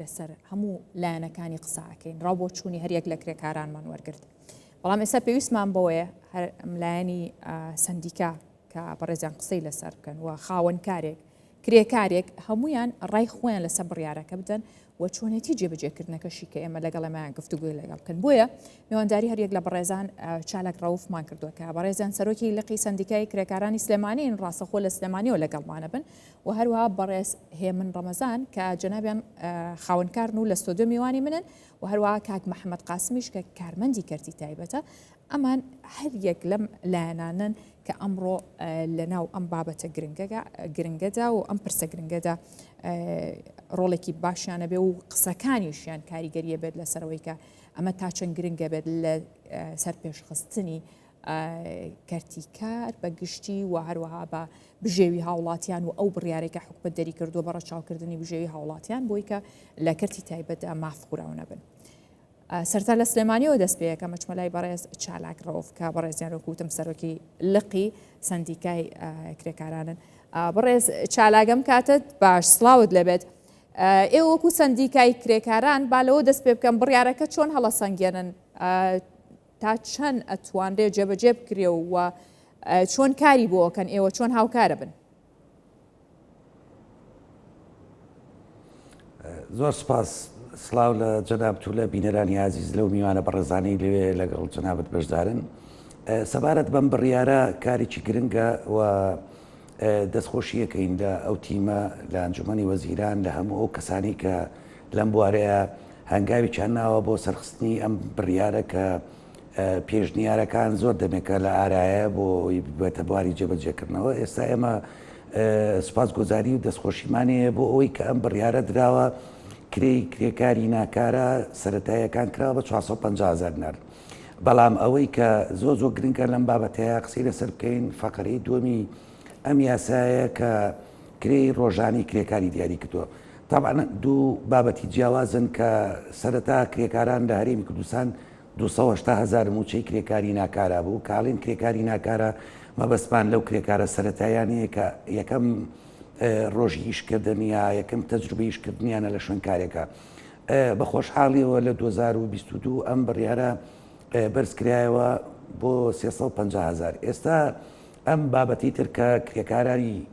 لەسەر هەموو لایەنەکانی قسە ئەکەین، ڕاو بۆچوونی هەریەک لە کرێکارانمان وەرگرت. بەڵام ئێستا پێویستمان بەوەیە هەر لایەنی سەندیکا کە بەڕێزیان قسەی لەسەر بکەن و خاوەنکارێک، کرێکارێک هەمویان ڕای خۆیان لەسەر بڕیارەکە بدەن و چۆنێتی جێبەجێکردنەکەشی کە ئێمە لەگەڵ ئەمەیان گفتوگۆی لەگەڵ بکەن. بۆیە میوانداری هەریەک لە بەڕێزان چالاک ڕەوفمان کردووە کە بەڕێزیان سەرۆکی لقی سەندیکای کرێکارانی سلێمانین، ڕاستەخۆ لە سلێمانیەوە لەگەڵمانە بن و هەروەها بەڕێز هێمن ڕەمەزان کە جەنابیان خاوەنکارن و لە ستۆدیۆ میوانی منن و هەروەها کاک محەممەد قاسمیش کە کارمەندی کەرتی تایبەتە. ئەمان هەر یەک لەم لایەنانەن کە ئەمڕۆ لە ناو ئەم بابەتە گرنگەدا و ئەم پرسە گرنگەدا ڕۆڵێکی باشیانە بێ و قسەکانیشیان کاریگەریە بێت لەسەرەوەی کە ئەمە تا چەند گرنگە بێت لە سەر پێشخستنی کەرتی کار بە گشتی و هەروەها بە بژێوی هاوڵاتیان و ئەو بڕیارەی کە حکومەت دەریکردووە بە ڕەچاوکردنی بژێوی هاوڵاتیان بۆی کە لە کەرتی تایبەتدا ماف خوراو نەبن. سەرتا لە سلێمانیەوە دەست پێ ئەکەم ئەچمە لای بەڕێز چالاک ڕەوف کە بەڕێزیان وەکو وتم سەرۆکی لقی سەندیکای کرێکارانن. بەڕێز چالاگەم کاتت باش سڵاوت لێبێت. ئێوە وەکو سەندیکای کرێکاران با لەوە دەست پێ بکەم بڕیارەکە چۆن هەڵەسەنگێنن تا چەند ئەتوانرێ جێبەجێ بکرێ و چۆن کاری بۆ ئەکەن ئێوە چۆن هاوکارە بن؟ زۆر سپاس سڵاو لە جەنابت و لە بینەرانی ئازیز لەو میوانە بەڕێزانەی لەوێ لەگەڵ جەنابت بەشدارن سەبارەت بەم بڕیارە کارێکی گرنگە و دەستخۆشیەکەین لە ئەو تیمە لە ئەنجومەنی وەزیران لە هەموو ئەو کەسانی کە لەم بوارەیە هەنگاوێکیان ناوە بۆ سەرخستنی ئەم بڕیارە کە پێشنیارەکان زۆر دەمێکە لە ئارایە بۆ ئەوەی ببێتە بواری جێبەجێکردنەوە. ئێستا ئێمە سوپاسگوزاری و دەستخۆشیمان هەیە بۆ ئەوەی کە ئەم بڕیارە دراوە کرێی کرێکاری ناکارە سەرەتاییەکان کراوە بە 450 هەزار دینار. بەڵام ئەوەی کە زۆر زۆر گرنگە لەم بابەتەیە قسەی لەسەر بکەین فەقەرەی دووەمی ئەم یاسایە کە کرێی ڕۆژانی کرێکاری دیاری کردووە. تەبعەن دوو بابەتی جیاوازن کە سەرەتا کرێکاران لە هەرێمی کوردستان 280 هەزار مووچەی کرێکاری ناکارا بوو، کە ئەڵێن کرێکاری ناکارا مەبەستمان لەو کرێکارە سەرەتاییانەیە کە یەکەم ڕۆژی ئیشکردن یا یەکەم تەجروبەی ئیشکردنیانە لە شوێنکارێکا. بە خۆشحاڵیەوە لە 2022 ئەم بڕیارە بەرزکرایەوە بۆ 350 هەزار. ئێستا ئەم بابەتی تر کە کرێکارانی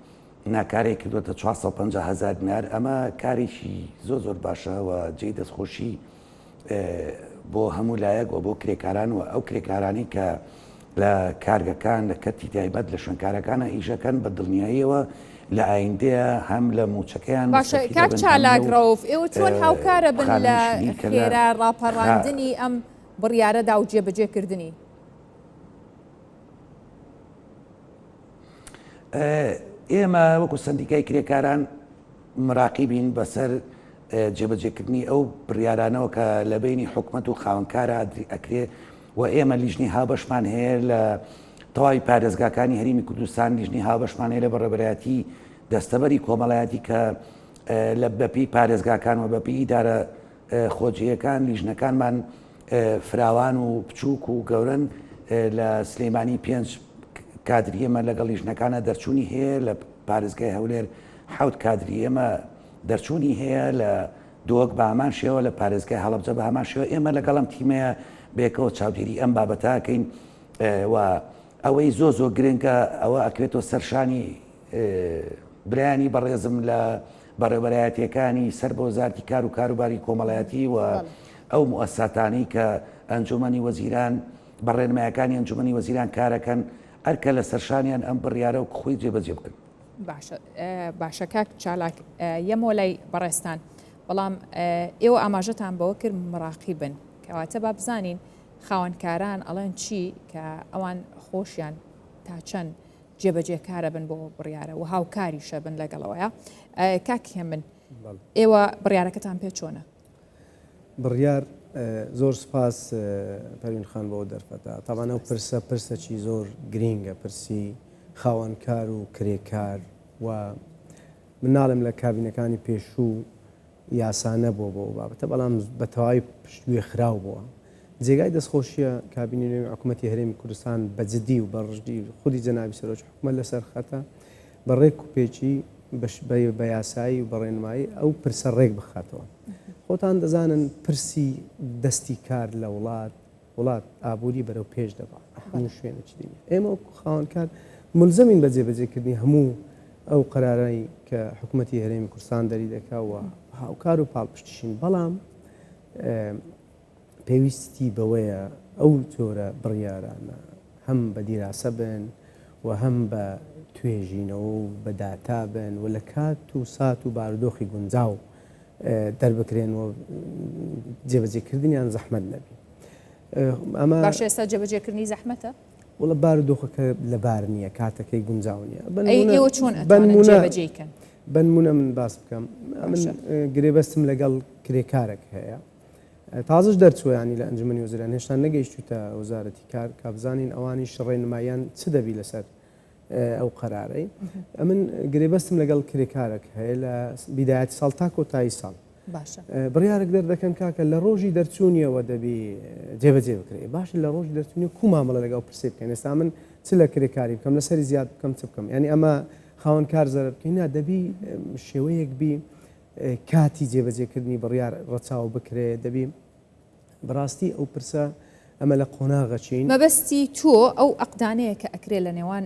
ناکارەی کردووەتە 450 هەزار دینار، ئەمە کارێکی زۆر زۆر باشە و جێی دەستخۆشی بۆ هەموو لایەک و بۆ کرێکاران و ئەو کرێکارانی کە لە کارگەکان لە کەرتی تایبەت لە شوێنکارەکانە ئیشەکەن بە دڵنیاییەوە لە ئایندەیە هەم لە موچەکەیان باشە کاک چالاک ڕەوف ئێوە چۆن هاوکارە بن لە خێرا ڕاپەڕاندنی ئەم بڕیارەدا و جێبەجێکردنی؟ ئێمە وەکو سەندیکای کرێکاران مراقیبین بەسەر جێبەجێکردنی ئەو بڕیارانەوە کە لە بەینی حکومەت و خاوەنکارا ئەکرێ و ئێمە لیژنەی هاوبەشمان هەیە لە تەواوی پارێزگاکانی هەرێمی کوردستان لیژنەی هاوبەشمان هەیە لە بەڕێوەبەرایەتی دەستەبەری کۆمەڵایەتی کە لە بەپێی پارێزگاکان و بەپێی ئیدارە خۆجێیەکان لیژنەکانمان فراوان و بچووک و گەورەن لە سلەیمانی پێنج کادری ئێمە لەگەڵ لیژنەکانە دەرچوونی هەیە لە پارێزگای هەولێر حەوت کادری ئێمە دەرچوونی هەیە لە دۆک بە هەمان شێوە لە پارێزگای هەڵەبجە بە هەمان شێوە ئێمە لەگەڵ ئەم تیمەیە بەیەکەوە چاودێری ئەم بابەتە ئەکەین و ئەوەی زۆر زۆر گرنگە ئەوە ئەکەوێتەوە سەر شانی برایانی بەڕێزم لە بەڕێوەبەرایەتیەکانی سەر بە وەزارەتی کار و کاروباری کۆمەڵایەتی و ئەو موئەسساتانەی کە ئەنجومەنی وەزیران بە ڕێنمایەکانی ئەنجومەنی وەزیران کارەکەن ئەرکە لەسەر شانیان ئەم بڕیارە وەک خۆی جێبەجێ بکەن. باشە باشە کاک چالاک یەمەوە لای بەڕێزتان بەڵام ئێوە ئاماژەتان بەوە کرد مراقیبن کەواتە با بزانین خاوەنکاران ئەڵێن چی کە ئەوان خۆشیان تا چەند جێبەجێکارە بن بۆ بڕیارە و هاوکاریشە بن لەگەڵەوەیە کاک هێمن ئێوە بڕیارەکەتان پێ چۆنە؟ بڕیار زۆر سپاس پەروین خان بۆ دەرفەتە تاوان ئەو پرسە پرسەکی زۆر گرینگە پرسی خاوەنکار و کرێکار و من ناڵێم لە کابینەکانی پێشوو یاسا نەبووە بۆ ئەو بابەتە بەڵام بە تەواوی پشتگوێ خراو بووە. جێگای دەستخۆشییە کابینەی نوێی حکومەتی هەرێمی کوردستان بە جدی و بە ڕژدی خودی جەنابی سەرۆکی حکومەت لەسەر خەتە بە ڕێک و پێکی بە یاسایی و بە ڕێنمایی ئەو پرسە ڕێک بخاتەوە. خۆتان دەزانن پرسی دەستی کار لە وڵات وڵات ئابووری بەرەو پێش دەبا هەموو شوێنێکی دنیا ئێمە وەکو خاوەنکار ملزەمین بە جێبەجێکردنی هەموو ئەو قەرارەی کە حکوومەتی هەرێمی کوردستان دەری دەکا و هاوکار و پاڵپشتیشین بەڵام پێویستی بەوەیە ئەو جۆرە بڕیارانە هەم بە دیراسە بن و هەم بە توێژینەوە و بە داتا بن و لە کات و سات و بارودۆخی گونجاو دەربکرێن و جێبەجێکردنیان زەحمەت نەبی. ئەمە باشە ئێستا جێبەجێکردنی زەحمەتە؟ وەڵا بارودۆخەکە لەبار نییە، کاتەکەی گونجاو نییە. ئەی ئێوە چۆن ئەتوانن جێبەجێی کەن؟ بەنمونە من باس بکەم من گرێبەستم لەگەڵ کرێکارێک هەیە تازەش دەرچووە ینی لە ئەنجومەنی وەزیران هێشتا نەگەیشتوتە وەزارەتی کار کا بزانین ئەوانیش ڕێنماییان چ دەبی لەسەر ئەو قەرارەی ئەمن گرێبەستم لەگەڵ کرێکارێک هەیە لە بیدایەتی ساڵ تا کۆتایی ساڵ باشە بڕیارێک دەردەکەن کاکە لە ڕۆژی دەرچوونیەوە دەبی جێبەجێ بکرێ باشە لە ڕۆژی دەرچوونی کو مامەڵە لەگەڵ پرسی بکەن ئێستا من چ لە کرێکاری بکەم لەسەری زیاد بکەم چ بکەم یعنی ئەمە خاوەن کار زەرەر بکەین نا دەبی شێوەیەک بی کاتی جێبەجێکردنی بڕیار ڕەچاو بکرێ دەبی بەڕاستی ئەو پرسە ئەمە لە قۆناغەچین. مەبەستی تۆ ئەو ئەقدانەیە کە ئەکرێ لە نێوان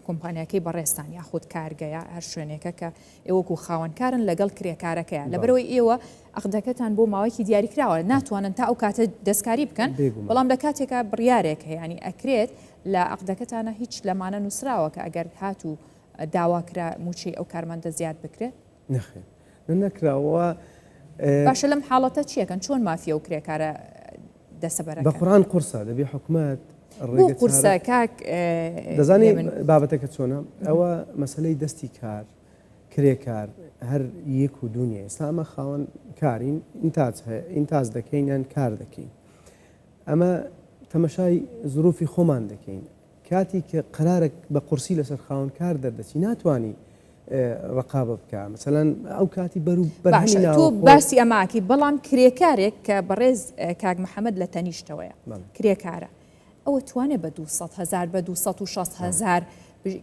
کۆمپانیاکەی بەڕێزتان یاخود کارگە یا هەر شوێنێکە کە ئێوە وەکو خاوەنکارن لەگەڵ کرێکارەکەیان لەبەرئەوەی ئێوە ئەقدەکەتان بۆ ماوەیەکی دیاریکراوە ناتوانن تا ئەو کاتە دەستکاری بکەن بەڵام لە کاتێکا بڕیارێک هەیە ینی ئەکرێت لە ئەقدەکەتانە هیچ لەمانە نووسراوە کە ئەگەر هاتوو داوا کرا مووچەی ئەو کارمەندە زیاد بکرێت؟ نەخێر نەکراوە. باشە لەم حاڵەتە چیەکەن چۆن مافی ئەو کرێکارە دەسەبەرەکەن؟ بە قورئان قورسە دەبی حکومەت بۆ قورسە کاک دەزانی بابەتەکە چۆنە ئەوە مەسلەی دەستی کار کرێکار هەر یەک و دوو نیە ئێستا ئەمە خاوەن کارین ئینتاج هەیە ئینتاج دەکەین یان کار دەکەین ئەمە تەمەشای زروفی خۆمان دەکەین کاتی کە قەرارێک بە قورسی لەسەر خاوەن کار دەردەچی ناتوانی ڕقابە بکە مەسەلەن ئەو کاتی بەرو بەرهەمی باشە تۆ باسی ئەماکی بەڵام کرێکارێک کە بەڕێز کاک محەممەد لە تەنیشتەوەیە کرێکارە ئەوە توانێ بە 200 هزار بە 260 هزار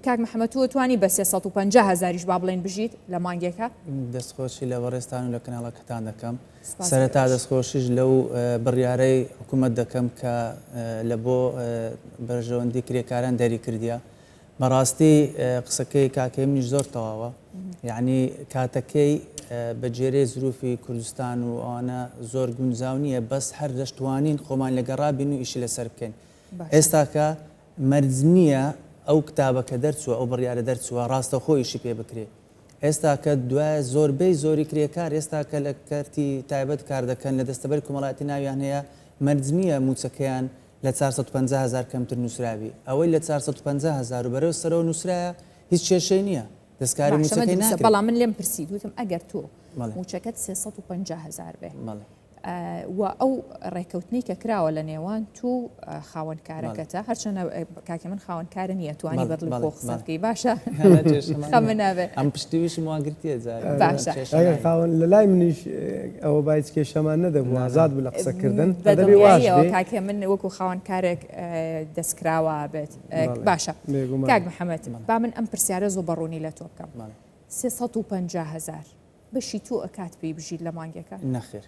کاک محەممەد تۆ توانی بە 350 هزاریش با بڵێن بژیت لە مانگێکە دەستخۆشی لە بەڕێزتان و لە کەناڵەکەتان دەکەم سەرەتا دەستخۆشیش لەو بڕیارەی حکوومەت دەکەم کە لە بۆ بەرژەوەندی کرێکاران دەری کردیە. بەڕاستی قسەکەی کاک هێمنیش زۆر تەواوە یعنی کاتەکەی بە جێرەی زروفی کوردستان و ئەوانە زۆر گونجاو نییە بەس هەر دەشتوانین خۆمان لەگەڕا بین و ئیشی لەسەر بکەین ئێستاکە مەرج نییە ئەو کتابە کە دەرچووە ئەو بڕیارە دەرچووە ڕاستەوخۆ ئیشی پێ بکرێ ئێستاکە دوایە زۆربەی زۆری کرێکار ئێستاکە لە کەرتی تایبەت کار دەکەن لە دەستەبەری کۆمەڵایەتی ناویان هەیە مەرج نییە مووچەکەیان لە 450 هەزار کەمتر نووسرابی ئەوەی لە 450 هەزار و بەرەو سەرەوە نووسرایە هیچ کێشەی نییە دەستکاری باشە مووچەکەی دروستە ناکرێت. بەڵام من لێم پرسیت وتم ئەگەر تۆ بەڵێ. مووچەکەت 350 هەزار بێ بەڵێ. و ئەو ڕێکەوتنەی کە کراوە لە نێوان تو و خاوەنکارەکەتە هەرچەنە کاکە من خاوەنکارە نییە توانی بەدڵی خۆ قسە بکەی باشە خەمە نابێ ئەم پشتیویشم واگرتیە باشە خاوەن لە لای منیش ئەوە با هیچ کێشەمان نەدەبوو ئازاد بوو لە قسەکردن کاکە من وەکو خاوەنکارێک دەستکراوە بێت باشە کاک محەممەد با من ئەم پرسیارە زۆ بەڕوونی لە تۆ بکەم 350 هزار بەشی تۆ ئەکات پێی بژیت لە مانگێکا؟ نەخێر.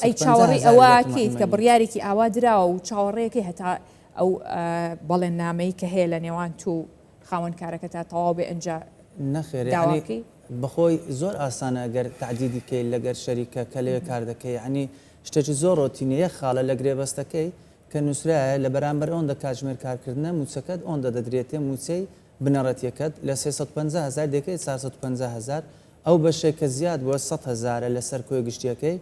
ئەی چاوەڕێی ئەوە ئەکەیت کە بڕیارێکی ئاوا دراوە و چاوەڕێیەکەی هەتا ئەو بەڵێننامەی کە هەیە لە نێوان تۆ و خاوەن کارەکەتا تەواو بێ ئەنجا نەخێر داوا یەعنی بکەی؟ بەخۆی زۆر ئاسانە گەر تەعدیدی کەی لەگەر شەریکە کە لەوێ کار دەکەی یەعنی شتێکی زۆر ڕۆتینە یەک خاڵە لە گرێبەستەکەی کە نوسرایە لە بەرامبەر ئەوەندە کاتژمێر کارکردنە موچەکەت ئەوەندە دەدرێتێ موچەی بنەڕەتیەکەت لە 350 هەزار دەکەیت 450 هەزار ئەو بەشەی کە زیاد بووە 100 هەزارە لەسەر کۆی گشتیەکەی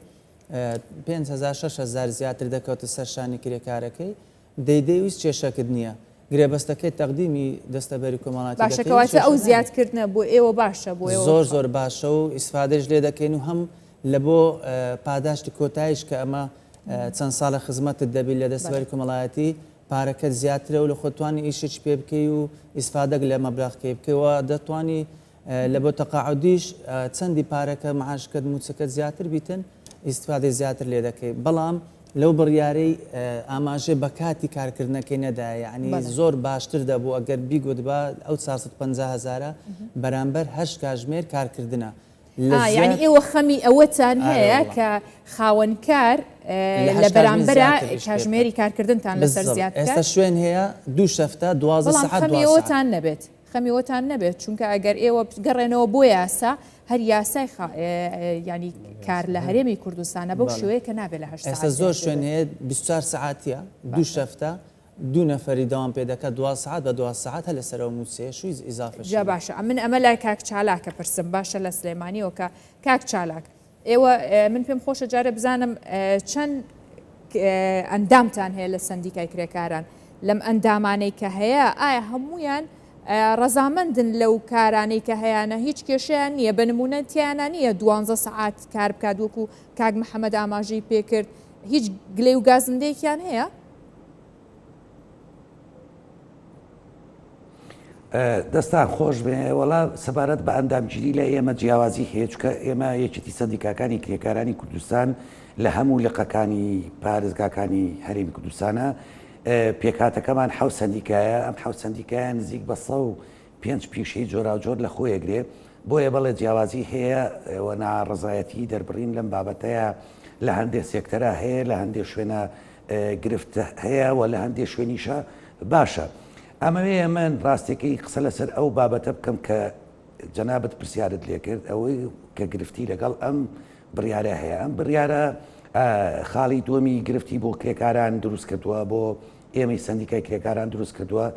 5 هەزار 6 هەزار زیاتر دەکەوتە سەر شانی کرێکارەکەی دەیدەی و هیچ کێشەکت نییە گرێبەستەکەی تەقدیمی دەستەبەری کۆمەڵاتی باشە دەکەی هیچ کەواتە ئەو کێشە نابێت. زیادکردنە بۆ ئێوە باشە بۆ ئێوە زۆر زۆر باشە و ئیسفادەش لێ دەکەین و هەم لە بۆ پاداشتی کۆتایش کە ئەمە چەند ساڵە خزمەتت دەبی لە دەستەبەری کۆمەڵایەتی پارەکەت زیاترە و لە خۆت توانی ئیشێکی پێ بکەی و ئیسفادەک لە مەبلەغەکەی بکەی و دەتوانی لە بۆ تەقاعودیش چەندی پارەکە معاشکەت موچەکەت زیاتر بیتن ئیستفادەی زیاتر لێ دەکەی بەڵام لەو بڕیارەی ئاماژەی بە کاتی کارکردنەکەی نەدایە یعنی زۆر باشتر دەبوو ئەگەر بیگوتبا ئەو 450 هەزارە بەرامبەر هەشت کاژمێر کارکردنە. لە ئا یانی زیاد ئێوە خەمی ئەوەتان ئارە هەیە وەڵا. کە خاوەنکار لە لە هەشت کاژمێر بەرامبەرا زیاتر ئیش پێ بکات. کاژمێری کارکردنتان لەسەر بالضبط زیاد ئێستا بکات؟ شوێن هەیە دوو شەفتە 12 بەڵام سەعات خەمی 12 سەعات. ئەوەتان نەبێت خەمی ئەوەتان نەبێت چونکە ئەگەر ئێوە بگەڕێنەوە بۆ یاسا هەر یاسای خا یانی کار لە هەرێمی کوردستانە بەو بەڵێ. شێوەیە کە نابێ لە هەشت ئێستا سەعات زۆر زیاتر شوێن بێت. هەیە 24 سەعاتیە دوو باشە. شەفتە دوو نەفەری دەوام پێ دەکات 12 سەعات بە 12 سەعات هەر لەسەر ئەو مووچەیەش و ئیزافەشی جا نیە. باشە ئەمن ئەمە لای کاک چالاکە پرسم باشە لە سلێمانیەوە کە کاک چالاک ئێوە من پێم خۆشە جارێ بزانم چەند ئەندامتان هەیە لە سەندیکای کرێکاران لەم ئەندامانەی کە هەیە ئایا هەمویان ڕەزامەندن لەو کارانەی کە هەیانە هیچ کێشیان نییە بە نمونە تیانە نییە دوانزە سەعات کار بکات وەکو کاک محەممەد ئاماژەی پێکرد هیچ گلەی و گازندەیەکیان هەیە؟ دەستان خۆش بێ وەڵا سەبارەت بە ئەندامگیری لای ئێمە جیاوازی هەیە چونکە ئێمە یەکێتی سەندیکاکانی کرێکارانی کوردستان لە هەموو لقەکانی پارێزگاکانی هەرێمی کوردستانە پێکهاتەکەمان حەو سەندیکایە ئەم حەو سەندیکایە نزیک بە 105 پیشەی جۆراوجۆر لە خۆیەگرێ بۆیە بەڵێ جیاوازی هەیە و ناڕەزایەتی دەربڕین لەم بابەتەیە لە هەندێک سێکتەرا هەیە لە هەندێک شوێنە گرفت هەیە و لە هەندێک شوێنیشە باشە. ئەمەوێ من ڕاستیەکەی قسە لەسەر ئەو بابەتە بکەم کە جەنابت پرسیارت لێکرد ئەوەی کە گرفتی لەگەڵ ئەم بڕیارە هەیە ئەم بڕیارە خاڵی دووەمی گرفتی بۆ کرێکاران دروست کردووە بۆ ئێمەی سندیکای کرێکاران دروست کردووە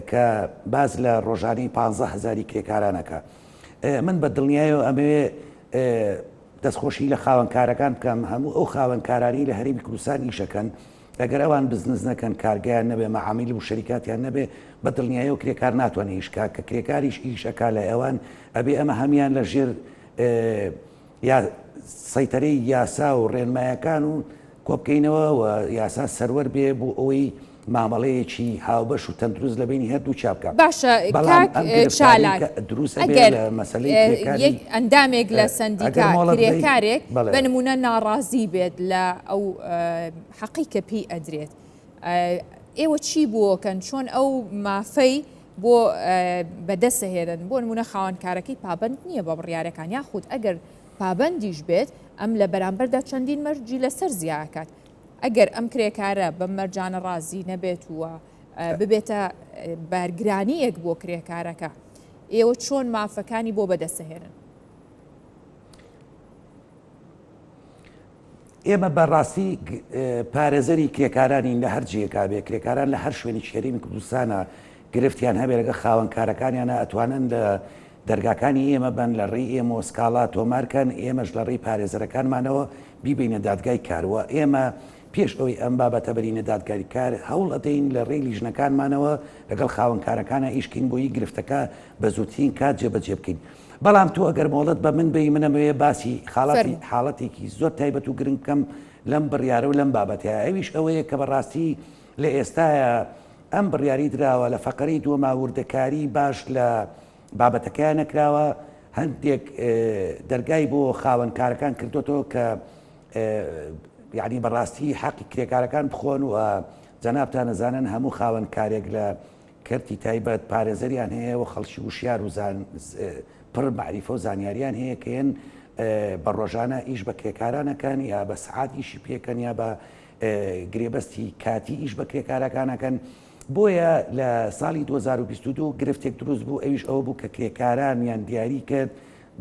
کە باز لە ڕۆژانی 15 هزاری کرێکارانەکە من بە دڵنیایەوە ئەمەوێ دەستخۆشی لە خاوەنکارەکان بکەم هەموو ئەو خاوەنکارانی لە هەرێمی کوردستان ئیشەکەن ئەگەر ئەوان بزنس نەکەن، کارگەیان نەبێ، مەعامیل و شەریکاتیان نەبێ، بە دڵنیایەوە کرێکار ناتوانێ ئیش کا، کە کرێکاریش ئیش ئەکا لای ئەوان، ئەبێ ئەمە هەمیان لە ژێر یا سەیتەرەی یاسا و ڕێنمایەکان و کۆبکەینەوە و یاسا سەروەر بێ بۆ ئەوەی مامەڵەیەکی هاوبەش و تەندروست لە بەینی هەردووکیا بکا. باشە بەڵام کاک ئەم گرفتانەی چالاک کە دروست ئەبێ ئەگەر لە مەسەلەی کرێکاری یەک ئەندامێک لە ئەگەر سەندیکا مۆڵەت بەی کرێکارێک بەڵێ. بە نموونە ناڕازی بێت لە ئەو حەقی کە پێی ئەدرێت ئێوە چی بۆکەن چۆن ئەو مافەی بۆ بەدەسەهێنن بۆ نمونە خاوەنکارەکەی پابند نییە بە بڕیارەکان یاخود ئەگەر پابندیش بێت ئەم لە بەرامبەردا چەندین مەرجی لەسەر زیاکات ئەگەر ئەم کرێکارە بەم مەرجانە ڕازی نەبێت و ببێتە بارگرانیەک بۆ کرێکارەکە ئێوە چۆن مافەکانی بۆ بەدەسەهێنن؟ ئێمە بە ڕاستی پارێزەری کرێکارانین لە هەر جێیەکا بێ، کرێکاران لە هەر شوێنێکی هەرێمی کوردستانا گرفتیان هەبێ لەگەڵ خاوەن کارەکانیانا ئەتوانن لە دەرگاکانی ئێمە بن لە ڕێی ئێمەوە سکاڵا تۆمار کەن ئێمەش لە ڕێی پارێزەرەکانمانەوە بیبەینە دادگای کار و ئێمە پێش ئەوەی ئەم بابەتە بەرینە دادگای کار هەوڵ ئەدەین لە ڕێی لیژنەکانمانەوە لەگەڵ خاوەن کارەکانا ئیش کەین بۆی گرفتەکە بە زووترین کات جێبەجێ بکەین. بەڵام تۆ ئەگەر مۆڵەت بە من بەی من ئەمەوێ باسی خاڵاتی فەرموو. حاڵەتێکی زۆر تایبەت و گرنگ بکەم لەم بڕیارە و لەم بابەتەیا ئەویش ئەوەیە کە بەڕاستی لە ئێستایا ئەم بڕیاری دراوە لە فەقەرەی دووەما وردەکاری باش لە بابەتەکەیا نەکراوە هەندێک دەرگای بۆ خاوەن کارەکان کردۆتەوە کە یعنی بەڕاستی حەقی کرێکارەکان بخۆن و جەنابتان ئەزانن هەموو خاوەن کارێک لە کەرتی تایبەت پارێزەریان هەیە و خەڵکی وشیار و پڕ مەعریفە و زانیاریان هەیە کە یەن بە ڕۆژانە ئیش بە کرێکاران ئەکەن یا بە سەعات ئیشی پێکەن یا بە گرێبەستی کاتی ئیش بە کرێکارەکان ئەکەن بۆیە لە ساڵی 2022 گرفتێک دروست بوو ئەویش ئەوە بوو کە کرێکارانیان دیاری کرد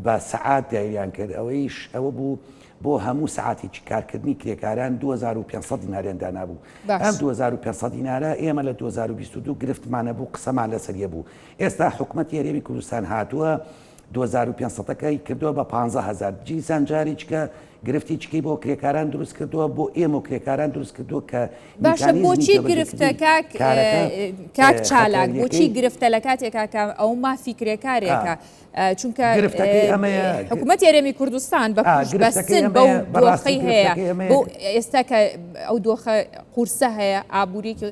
بە سەعات دیاریان کرد، ئەوەیش ئەوە بوو بۆ هەموو سەعاتێکی کارکردنی کرێکاران 2500 دیناریان دانابوو. ئەم باش. 2500 دینارە ئێمە لە 2022 گرفتمان هەبوو قسەمان لەسەر یەبوو. ئێستا حکومەتی هەرێمی کوردستان هاتووە 2500 ەکەی کردووە بە 15000. دیسان جارێکیکە گرفتی چکەی بۆ کرێکاران دروست کردووە، بۆ ئێمە و کرێکاران دروست کردووە کە باشە میکانیزمی بۆچی گرفتە جێبەجێکردنی کاک کارەکە کاک چالاک بۆچی خەتەریەکەی گرفتە لە کاتێکا کە ئەو مافی کرێکارێکە چونکە گرفتەکەی ئەمەیە حکوومەتی هەرێمی کوردستان بە پشت گرفتەکەی بەستن بەو ئەمەیە بەڕاستی دۆخەی هەیە گرفتەکەی ئەمەیە بۆ ئێستا کە ئەو دۆخە قورسە هەیە ئابووریکی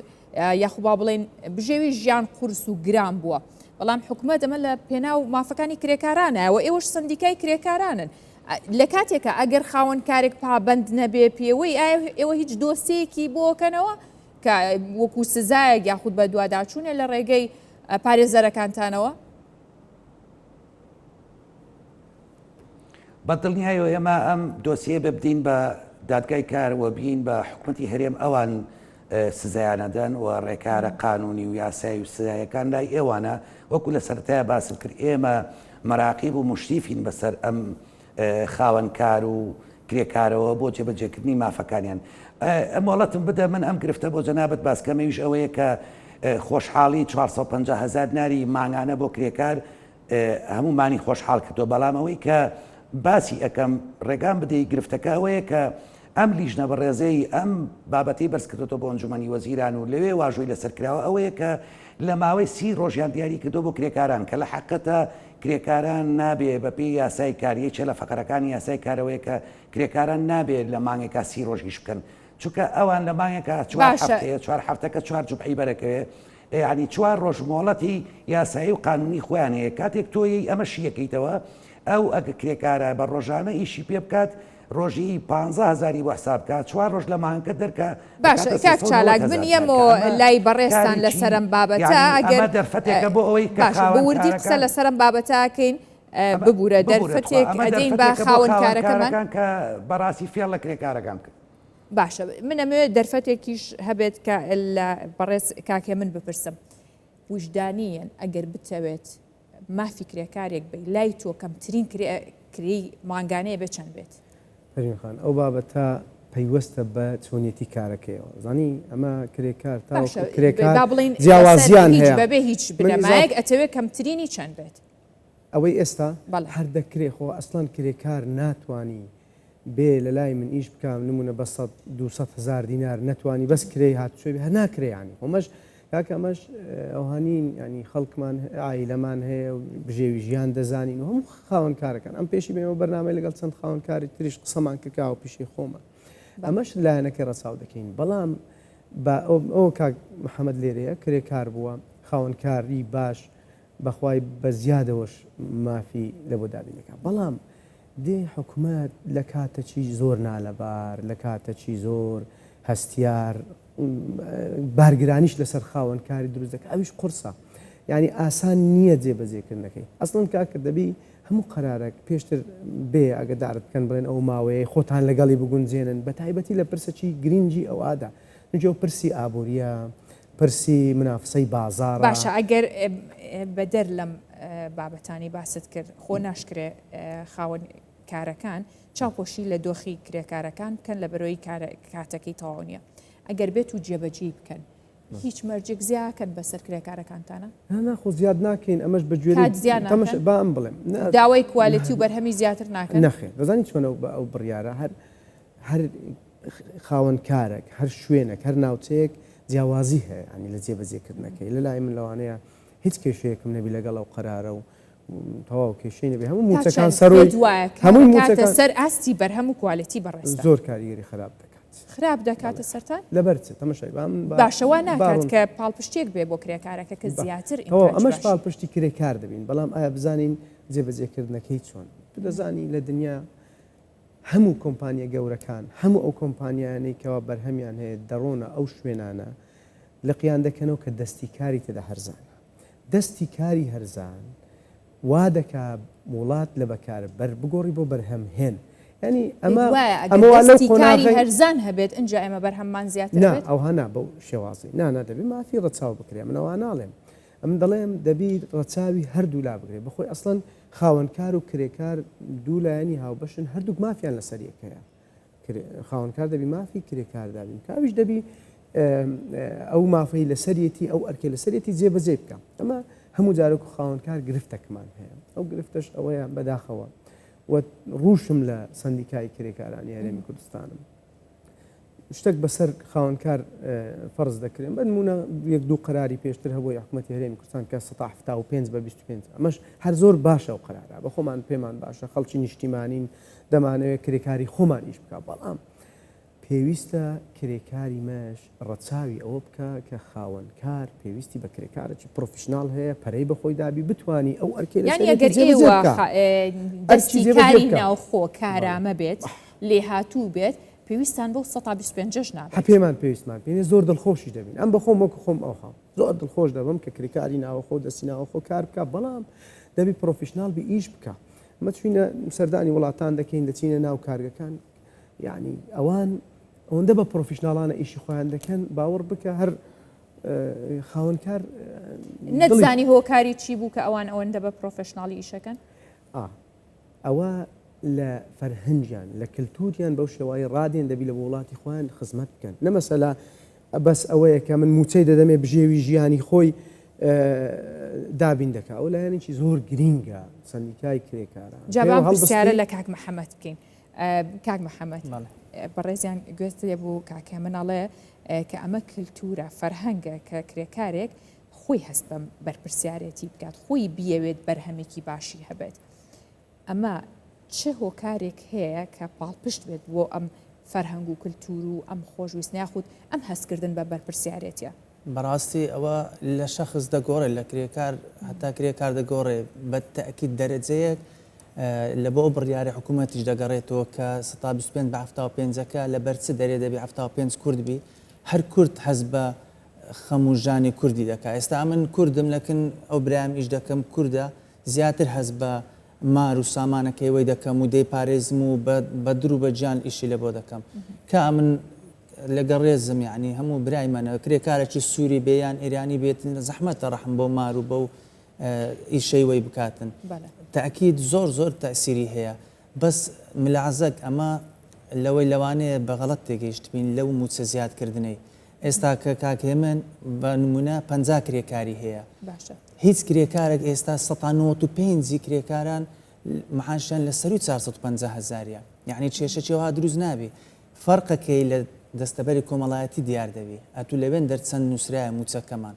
یاخو با بڵێن بژێوی ژیان قورس و گران بووە بەڵام حکوومەت ئەمە لە پێناو مافەکانی کرێکارانە و ئێوەش سندیکای کرێکارانن لە کاتێکە ئەگەر خاوەن کارێک پابند نەبێ پێوەی ئایا ئێوە هیچ دۆسیەکی بۆکەنەوە کە وەکو سزایەک یاخود بە دواداچوونە لە ڕێگەی پارێزەرەکانتانەوە؟ بە دڵنیایەوە ئێمە ئەم دۆسیەیە ببدین بە دادگای کار و بین بە حکومەتی هەرێم ئەوان سزایان ئەدەن و ڕێکارە قانونی و یاسایی و سزایەکان لای ئێوانە وەکو لە سەرەتای باسم کرد ئێمە مەراقیب و مشریفین بەسەر ئەم خاوەن کار و کرێکارەوە بۆ جێبەجێکردنی مافەکانیان. مۆڵەتم بدە من ئەم گرفتە بۆ جەنابت باس کەم ئەویش ئەوەیە کە خۆشحاڵی 450 هەزار دیناری مانگانە بۆ کرێکار هەموومانی خۆشحاڵ کردووە بەڵام ئەوەی کە باسی ئەەکەم ڕێگام بدەی گرفتەکە ئەوەیە کە ئەم لیژنە بەڕێزەی ئەم بابەتەی بەرز کردۆتەوە بۆ ئەنجومەنی وەزیران و لەوێ واژۆی لەسەر کراوە ئەوەیە کە لە ماوەی سی ڕۆژیان دیاری کردووە بۆ کرێکاران کە لە حەقەتە کرێکاران نابێ بە پێی یاسای کار یەکێ لە فەقەرەکانی یاسای کارەوەیە کە کرێکاران نابێ لە مانگێکا سی ڕۆژ ئیش بکەن چونکە ئەوان لە مانگێکا چوار باشە. هەفتەیە چوار هەفتەکە چوار جومعەی بەرەکەوێ یانی چوار ڕۆژ مۆڵەتی یاسایی و قانونی خۆیان هەیە کاتێک تۆ یەی ئەمە شیەکەیتەوە ئەو ئەگە کرێکارە بە ڕۆژانە ئیشی پێ بکات ڕۆژی پانزە هەزاری بۆ حساب کا چوار ڕۆژ لە مانگەکە دەرکا باشە دەکاتە کاک 390 چالاک من هەزار دینار کە یەمەوە ئەمە لای بەڕێزتان کارێکی لەسەر ئەم بابەتە یانی ئەگەر ئەمە دەرفەتێکە بۆ ئەوەی کە باشە بە وردی قسە خاوەنکارەکان لەسەر ئەم بابەتە ئەکەین ئەمە ببورە ببورە تخوا دەرفەتێک ئەمە ئەدەین بە دەرفەتێکە بۆ خاوەنکارەکەمان خاوەنکارەکان کە بەڕاستی فێڵ لە کرێکارەکان بکەن. باشە من ئەمەوێت دەرفەتێکیش هەبێت کە لە بەڕێز کاک هێمن بپرسم ویژدانییەن ئەگەر بتەوێت مافی کرێکارێک بەی لای تۆ کەمترین کرێی مانگانەیە بێ چەند بێت؟ پەروین خان ئەو بابەتە پەیوەستە بە چۆنیەتی کارەکەیەوە زانی ئەمە کرێکار باشە تاوەکو کرێکار با بڵێین لەسەر جیاوازیان هیچ هەیە بەبێ هیچ من ئیزا بنەمایەک ئەتەوێ کەمترینی چەند بێت؟ ئەوەی ئێستا بەڵێ. هەر دەکرێ خۆ ئەسڵەن کرێکار ناتوانی بێ لەلای من ئیش بکا نمونە بە سەد دووسەد هەزار دینار نەتوانی بەس کرێی هاتوچۆی بێ هەر ناکرێ یانی خۆ مەش کاکە ئەمەش ئەوها نین یانی خەڵکمان عایلەمان هەیە و بژێوی ژیان دەزانین و هەموو خاوەن کارەکان ئەم پێشی بێمە بەرنامەی لەگەڵ چەند خاوەن کاری تریش قسەمان کرد کە هاوپیشەی خۆمان ئەمەش لایەنەکەی ڕەچاو دەکەین بەڵام با ئەو کاک محەممەد لێرەیە کرێکار بووە خاوەنکاری باش بەخوای بە زیادەوەش مافی لەبۆ دابین دەکا بەڵام دێ حکومەت لە کاتەکی زۆر نالەبار لە کاتەکی زۆر هەستیار بارگرانیش لەسەر خاوەن کاری دروست دەکا ئەویش قورسە یعنی ئاسان نییە جێبەجێکردنەکەی ئەسڵەن کاکە دەبی هەموو قەرارەک پێشتر بێ ئەگەدارت بکەن بڵێن ئەو ماوەیە خۆتان لەگەڵی بگونجێنن بە تایبەتی لە پرسەکی گرنگی ئەوئادا نجۆ پرسی ئابووریە پرسی منافسەی بازاڕە. باشە ئەگەر بەدەر لەم بابەتانەی باست کرد خۆ ناشکرێ خاوەن کارەکان چاوپۆشی لە دۆخی کرێکارەکان بکەن لە بەرۆی کاتەکەی تەواو نییە ئەگەر بێت و جێبەجێی بکەن هیچ مەرجێک زیاکەن بەسەر کرێکارەکانتانە؟ نا نا خۆ زیاد ناکەین ئەمەش بە گوێرەی کات زیاد تەمەش ناکەن؟ با ئەم بڵێم نا داوای quality و بەرهەمی زیاتر ناکەن؟ نەخێر دەزانی چۆنە ئەو بڕیارە هەر هەر خاوەن کارەک، هەر شوێنەک، هەر ناوچەیەک جیاوازی هەیە یانی لە جێبەجێکردنەکەی. لە لای من لەوانەیە هیچ کێشەیەکم نەبی لەگەڵ ئەو قەرارە و تەواو کێشەی نەبی هەموو تا مووچەکان چەند سەرۆی پێت وایە هەمووی کارەکاتە مووچەکان سەر ئاستی بەرهەم و quality بەڕێزتان؟ زۆر کاریگەری خراپ دەکات. خراپ دەکاتە سەرتان؟ لەبەر چ؟ تەمەشای با من با باشە وا با ناکات ڕوون کە پاڵپشتیەک بێ بۆ کرێکارەکە کە با زیاتر تەواو ئینتاجی ئەمەش باشی. پاڵپشتی کرێکار دەبین بەڵام ئایا بزانین جێبەجێکردنەکەی چۆن؟ تو دەزانی لە دنیا هەموو کۆمپانیە گەورەکان، هەموو ئەو کۆمپانیایانەی کەوا بەرهەمیان هەیە دەڕۆنە ئەو شوێنانە لقیان دەکەنەوە کە دەستی کاری تێدا هەرزانە. دەستی کاری هەرزان وا دەکا وڵات لە بەکار بەر بگۆڕی بۆ بەرهەم هێن. یانی پێت ئەمە وایە ئەگەر ئەمە وا لەو دەستی کاری قۆناغەی هەرزان هەبێت ئنجا ئێمە بەرهەممان زیاتر نا ئەبێت؟ ئەوها نا بەو شێوازەی نا نا دەبێ مافی ڕەچاو بکرێ من ئەوها ناڵێم. ئەمن دەڵێم دەبی ڕەچاوی هەردوو لا بکرێ بەخۆی ئەسڵەن خاوەنکار و کرێکار دوو لایەنی هاوبەشن هەردووک مافیان لەسەر یەک هەیە خاوەنکار دەبی مافی کرێکار دابین بکا ئەویش دەبی ئەو مافەی لەسەریەتی ئەو ئەرکەی لەسەریەتی جێبەجێ بکە ئەمە هەموو جارێک و خاوەنکار گرفتەکمان هەیە ئەو گرفتەش ئەوەیە بەداخەوە و ڕووشم لە سندیکای کرێکارانی هەرێمی کوردستانم شتەک بەسەر خاوەنکار فەرز دەکرێن بە نمونە یەک دوو قەراری پێشتر هەبووی حکوومەتی هەرێمی کوردستان کە 175 بە 25 ئەمەش هەر زۆر باشە و قەرارە بە خۆمان پێمان باشە خەڵکی نیشتیمانین دەمانەوێت کرێکاری خۆمان ئیش بکە بەڵام پێویستە کرێکاری مەش ڕەچاوی ئەوە بکە کە خاوەنکار پێویستی بە کرێکارێکی professional هەیە پەرەی بەخۆی دابی بتانی ئەو ئەرکەی یانی لەسەرێتی ئەگەر جێبەجێ ئێوە بکە ئەرکی دەستی جێبەجێ کاری بکە ناوخۆ بەڵێ کارامە بێت لێهاتوو بێت پێویستان بەو سەتا 25 ەش هە نابێت. پێمان پێویستمان پێ نیە زۆر دڵخۆشیش دەبین ئەم بەخۆم وەکو خۆم ئەوها زۆر دڵخۆش دەبم کە کرێکاری ناوەخۆ دەستی ناوەخۆ کار بکا بەڵام دەبی professional بی ئیش بکا. ئەمە چوینە سەردانی وڵاتان دەکەین دەچینە ناو کارگەکان یعنی ئەوان ئەوەندە بە پرۆفیشناڵانە ئیشی خۆیان دەکەن باوەڕ بکە هەر خاوەنکار نەتزانی هۆکاری چی بوو کە ئەوان ئەوەندە بە پرۆفشناڵی ئیشەکەن؟ ئەوە لە فەرهەنگیان لە کللتوریان بەو شێوایی ڕادێن دەبی لە وڵاتی خۆیان خزمەت بکەن نەمەسەلا بەس ئەوەیە کە من موچەی دەدەمێ بژێوی ژیانی خۆی دابین دەکا ئەو لایەنێکی زۆر گرینگە سەندیکای کرێکاران جا با پرسیارە لە کاک محەممەد بکەین کاک محەممەد بەڕێزیان گوێت لێ بوو کاک هێمن ئەڵێ کە ئەمە کللتورە فەرهەنگە کە کرێکارێک خۆی هەست بەم بەرپرسیارەتی بکات خۆی بیەوێت بەرهەمێکی باشی هەبێت ئەمە چ هۆکارێک هەیە کە پاڵپشت بێت بۆ ئەم فەرهەنگ و کللتور و ئەم خۆشویستنە یاخود ئەم هەستکردن بە بەرپرسیارێتە؟ بەڕاستی ئەوە لە شەخس دەگۆڕێت لە کرێکار هەتا کرێکار دەگۆڕێ بە تەئکید دەرەجەیەک لە بۆ ئەو بڕیارە حکوومەتیش دەگەڕێتەوە کە 125 بە 75ەکە لەبەر چ دەرێ دەبی 75 کورد بی هەر کورد حەز بە خەم و ژانی کوردی دەکا ئێستا من کوردم لەکن ئەو برایم ئیش دەکەم کوردە زیاتر هەست بە مار و سامانەکەی وەی دەکەم و دەیپارێزم و بە در و بە گیان ئیشی لە بۆ دەکەم کە ئەمن لەگەڵ ڕێزم یانی هەموو برای منە کرێکارێکی سووری بێ یان ئێرانی بێت زەحمەتە ڕەحم بۆ مار و بەو ئیشەی وەی بکاتن تاکید زۆر زۆر تەسیری هەیە بەس ملازەک ئەمە لەوەی لەوانەیە بە غەڵەت تێگەیشتبین لەو موچە زیادکردنەی ئێستا کە کاک هێمن بە نمونە 50 کرێکاری هەیە هیچ کرێکارێک ئێستا 1995 کرێکاران معاشیان لە سەروی 450 هزاریە یعنی کێشەکی وا دروست نابی فەرقەکەی لە دەستەبەری کۆمەڵایەتی دیار دەبی ئەتوو لەوێن دەر چەند نوسرایە موچەکەمان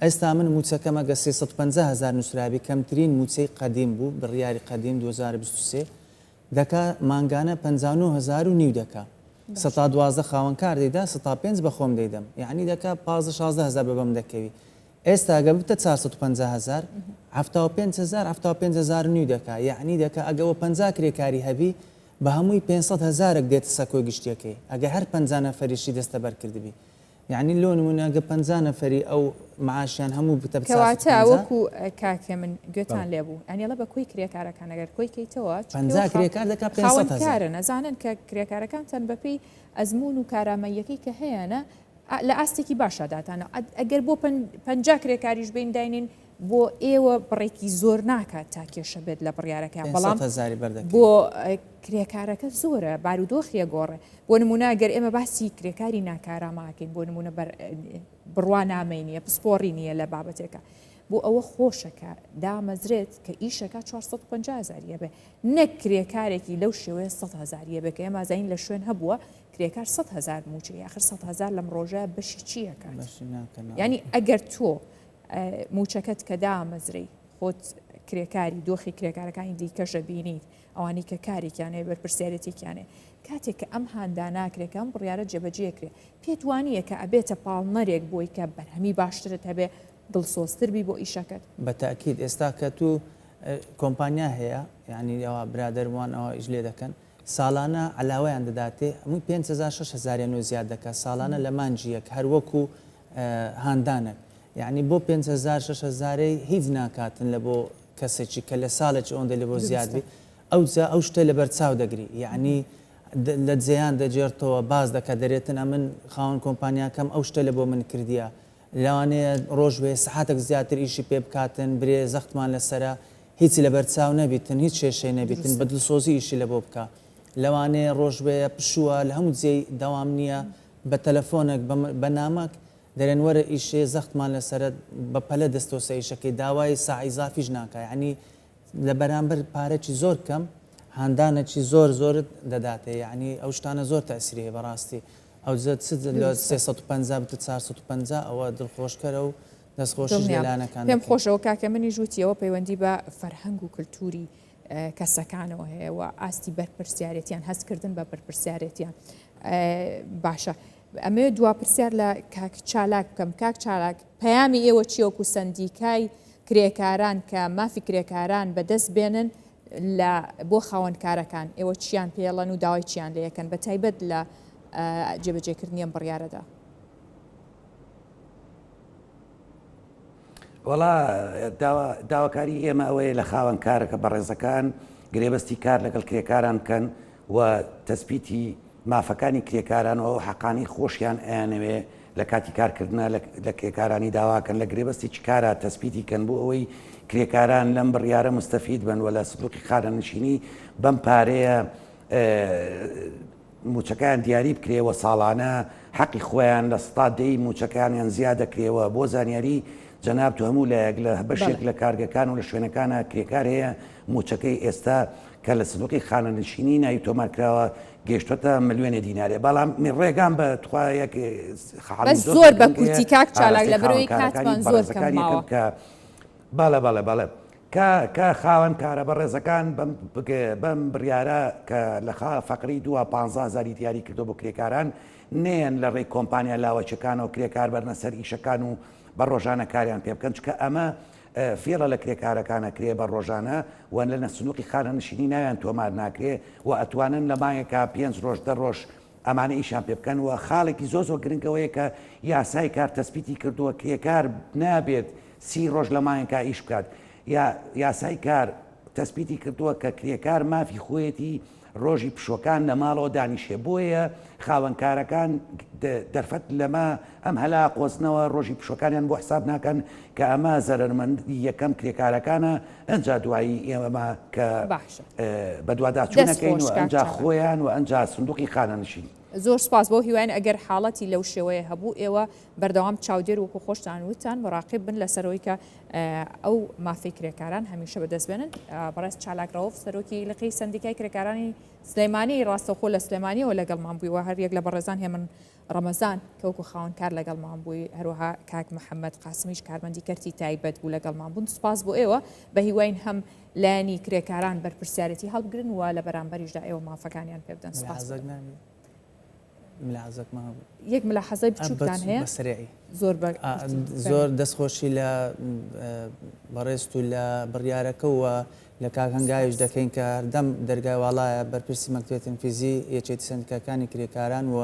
ئێستا من موچەکەم ئەگەر 350 هەزار نوسرابی کەمترین موچەی قەدیم بوو بڕیاری قەدیم 2023 دەکا مانگانە 59 هەزار و نیو دەکا سەتا 12 خاوەنکار دەیدا سەتا پێنج بە خۆم دەیدەم یعنی دەکا 15 16 هەزار بە بەم دەکەوی ئێستا ئەگەر ببتە 450 هەزار 75 هەزار 75 هەزار و نیو دەکا یعنی دەکا ئەگە وە 50 کرێکاری هەبی بە هەمووی 500 هەزارێک دێتە سەکۆی گشتیەکەی ئەگەر هەر 50 نەفەریشی دەستەبەر کردبی یعنی لۆ نمونە گە 50 نەفەری ئەو معاشیان هەموو بتە بە کەواتە 450 وەکو کاک هێمن گوێتان لێ بوو یانی ئەڵێ بە کۆی کرێکارەکان ئەگەر کۆی کەیتەوە چونکە 50 کرێکار دەکا 500 خاوەن هەزار کارن ئەزانن کە کرێکارەکانتان بەپێی ئەزموون و کارامەییەکەی کە هەیانە لە ئاستێکی باشا داتانە ئەگەر بۆ 50 کرێکاریش بین داینین بۆ ئێوە بڕێکی زۆر ناکات تا کێشە بێت لە بڕیارەکە بەڵام بۆ کرێکارەکە زۆرە بارودۆخیە گۆڕێ بۆ نمونە گەر ئێمە باسی کرێکاری ناکاراماکەین بۆ نمونە بڕوا نامەی نییە پسپۆڕی نییە لە بابەتێکە بۆ ئەوە خۆشە کە دامەزرێت کە ئیشەکە 450 هزاریە بێ نەک کرێکارێکی لەو شێوەیە 100 هزاریە بێ کە ئێمە زانین لە شوێن هەبووە کرێکار 100 هزار موچەی آخر 100 هزار لەم ڕۆژە بەشی چیەکات یعنی ئەگەر تۆ موچەکەت کە دامەزرێی خۆت کرێکاری دۆخی کرێکارەکانی دیکەش ئەبینیت ئەوانەی کە کارێکیان هەیە بەرپرسیارێتێکیان هەیە کاتێک کە ئەم هاندا ناکرێت کە ئەم بڕیارە جێبەجێ کرێ پێت وانییە کە ئەبێتە پاڵنەرێک بۆی کە بەرهەمی باشترت هەبێ دڵسۆزتر بی بۆ ئیشەکەت؟ بە تەئکید ئێستا کە تو کۆمپانیا هەیە یانی ئەوە برادەرمان ئەوە ئیش لێ دەکەن ساڵانە عەلاوەیان دەداتێ هەمووی 5000 6000 یان زیاد دەکات ساڵانە لە مانگی یەک هەر وەکو هاندانەک یەعنی بۆ 5000 6000 هیچ ناکاتن لە بۆ کەسێکی کە لە ساڵێکی ئەوەندە لە بۆ زیاد بی ئەوجا ئەو شتە لەبەر چاو دەگری یەعنی لە جێیان دەگێڕتەوە باس دەکات دەرێتن ئەمن خاوەن کۆمپانیاکەم ئەو شتە لە بۆ من کردیە لەوانەیە ڕۆژ بێ سەعاتێک زیاتر ئیشی پێ بکاتن برێ زەختمان لەسەرە هیچی لەبەر چاو نەبیتن هیچ کێشەی نەبیتن بە دڵسۆزی ئیشی لە بۆ بکا لەوانەیە ڕۆژ بێ پشووە لە هەموو جێی دەوام نییە بە تەلەفۆنێک بە نامەک دەرێن وەرە ئیشێ زەختمان لەسەرە بە پەلە دەستۆسە ئیشەکەی داوای ساع ئیزافیش ناکا یەعنی لە بەرامبەر پارەکی زۆر کەم هاندانەکی زۆر زۆرت دەداتێ یەعنی ئەو شتانە زۆر تەئسیری هەیە بەڕاستی ئەوجە چ لە 350 بتە 450 ئەوە دڵخۆشکەرە و دەستخۆشیش لە دڵنیام لایەنەکان پێم دەکەین. خۆشەوە کاکە منیش وتیەوە پەیوەندی بە فەرهەنگ و کلتوری کەسەکانەوە هەیە و ئاستی بەرپرسیارێتیان هەستکردن بە بەرپرسیارێتیان باشە ئەمەوێت دوا پرسیار لە کاک چالاک بکەم کاک چالاک پەیامی ئێوە چیە وەکو سەندیکای کرێکاران کە مافی کرێکاران بەدەست بێنن لە بۆ خاوەنکارەکان ئێوە چیان پێڵەن و داوای چیان لێ یەکەن بە تایبەت لە جێبەجێکردنی ئەم بڕیارەدا؟ وەڵا داواکاری ئێمە ئەوەیە لە خاوەن کارەکە بەڕێزەکان. گرێبەستی کار لەگەڵ کرێکاران بکەن و تەسبیتی مافەکانی کرێکاران و ئەو حەقانەی خۆشیان ئەیانەوێ لە کاتی کارکردنا لە کرێکارانی داواکەن لە گرێبەستێکی کارا تەسبیتی کەن بۆ ئەوەی کرێکاران لەم بڕیارە موستەفید بن و لە سندوقی خانەنشینی بەم پارەیە مووچەکەیان دیاری بکرێ و ساڵانە حەقی خۆیان لە سەتا دەی مووچەکانیان زیاد دەکرێ و بۆ زانیاری جەنابت و هەموو لایەک لە بەشێک لە کارگەکان و لە شوێنەکانە کرێکار هەیە مووچەکەی ئێستا کە لە سندوقی خانەنشینی ناوی تۆمار کراوە گەیشتۆتە ملیۆنێ دینارێ بەڵام من ڕێگام بە تخوا یەک خاڵی بەس زۆر زۆر بە گرنگ هەیە کورتی کاک چالاک ئاراستەی لە بەرەوەی خاوەنکارەکانی کاتمان زۆر کەم بەڕێزەکان یەکەم ماوە. کە بەڵێ بەڵێ بەڵێ کە کە خاوەن کارە بەڕێزەکان بەم بەم بڕیارە کە لە خا فەقری دووە پانزە هەزاری دیاری کردوە بۆ کرێکاران نەیەن لە ڕێی کۆمپانیا لاوەکیەکانەوە کرێکار بەرنە سەر ئیشەکان و بە ڕۆژانە کاریان پێ بکەن چونکە ئەمە فێڵە لە کرێکارەکان ئەکرێ بە ڕۆژانە و لە نە سندوقی خانەنشینی ناویان تۆمار ناکرێ و ئەتوانن لە مانگێکا پێنج ڕۆژ دە ڕۆژ ئەمانە ئیشیان پێ بکەن و خاڵێکی زۆر زۆر گرنگ ئەوەیە کە یاسای کار تەسبیتی کردووە کرێکار نابێت سی ڕۆژ لە مانگێکا ئیش بکات یا یاسای کار تەسبیتی کردووە کە کرێکار مافی خۆیەتی ڕۆژی پشووەکان لە ماڵەوە دانیشێ بۆیە خاوەنکارەکان دەرفەت لەمە ئەم هەلا قۆزنەوە ڕۆژی پشووەکانیان بۆ حساب ناکەن کە ئەمە زەرەرمەندی یەکەم کرێکارەکانە ئەنجا دوایی ئێمە کە باشە بەدواداچوون دەست ئەکەین خۆش و کاک ئەنجا چالاک. خۆیان و ئەنجا سندوقی خانەنشین. زۆر سپاس بەو هیواین ئەگەر حاڵەتی لەو شێوەیە هەبوو ئێوە بەردەوام چاودێر وەکو خۆشتان وتتان مراقب بن لەسەرەوەی کە ئەو مافەی کرێکاران هەمیشە بەدەست بێنن. بەڕێز چالاک ڕەوف سەرۆکی لقی سەندیکای کرێکارانی سلێمانی ڕاستەوخۆ لە سلێمانیەوە لەگەڵمان بووی و هەریەک لە بەڕێزان هێمن ڕەمەزان کە وەکو خاوەن کار لەگەڵمان بووی هەروەها کاک محەممەد قاسمیش کارمەندی کەرتی تایبەت بوو لەگەڵمان بوون سوپاس بۆ ئێوە بە هیواین هەم لایەنی کرێکاران بەرپرسیارێتی هەڵبگرن و لە بەرامبەریشدا ئێوە مافەکانیان پێ بدەن سوپاس بۆ ئێوە. ملاحەزەکمان هەبوو. یەک ملاحەزەی بچووکتان هەیە؟ بە سەریعی. زۆر بە کورتی. زۆر دەستخۆشی لە بەڕێزت و لە بڕیارەکە و لە کاک هەنگاویش دەکەین کە هەردەم دەرگای واڵایە بەرپرسی مەکتەبی تەنفیزی یەکێتی سەندیکاکانی کرێکاران و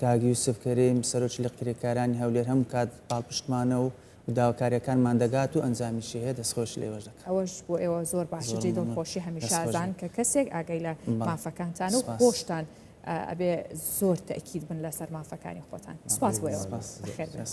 کاک یوسف کەریم سەرۆکی لق کرێکارانی هەولێر هەموو کات پاڵپشتمانە و داواکاریەکانمان دەگات و ئەنجامیشی هەیە دەستخۆشی لە ئێوەش دەکەم. ئەوەش بۆ ئێوە زۆر باشە جێی دڵخۆشی هەمیشە ئەزان کە کەسێک ئاگای لە مافەکانتانە و خۆشتان ئەبێ زۆر تەئکید بن لەسەر مافەکانی خۆتان. سوپاس بۆ ئێوە. بەخێر بێن.